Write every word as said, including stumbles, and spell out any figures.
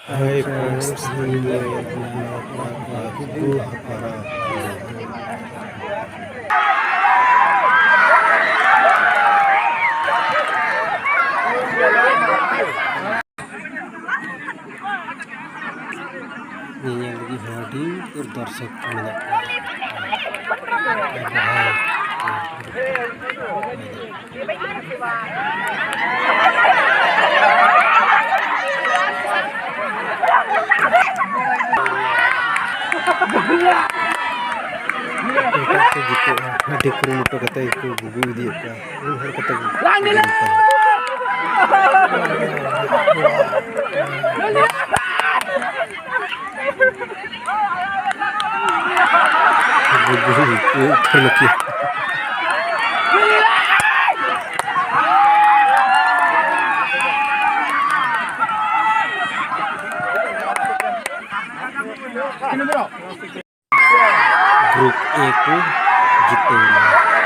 Hi friends, ᱤᱧ ᱫᱚ ᱵᱟᱹᱵᱩ ᱦᱟᱯᱲᱟᱢ᱾ ᱧᱮᱧᱮᱞ ᱞᱟᱹᱜᱤᱫ ᱦᱚᱸ ᱟᱹᱰᱤ ᱩᱛᱟᱹᱨ ᱫᱚᱨᱥᱚᱠ ᱠᱚ ᱢᱮᱱᱟᱜ ᱠᱚᱣᱟ᱾ ᱚᱠᱚᱭ ᱠᱚ ᱡᱤᱛᱟᱹᱜᱼᱟ, ᱟᱹᱰᱤ ᱠᱩᱨᱩᱢᱩᱴᱩ ᱠᱟᱛᱮ ᱜᱮᱠᱚ ᱜᱩᱜᱩ ᱤᱫᱤᱭᱮᱫ ᱠᱚᱣᱟ᱾ ᱩᱱ ᱦᱚᱲ ᱠᱟᱛᱮ ᱜᱮ᱾ ᱜᱩᱜᱩ ᱩᱛᱟᱹᱨ ᱱᱟᱠᱤ᱾ Group A ᱠᱚ ᱡᱤᱛᱟᱹᱣ ᱮᱱᱟ᱾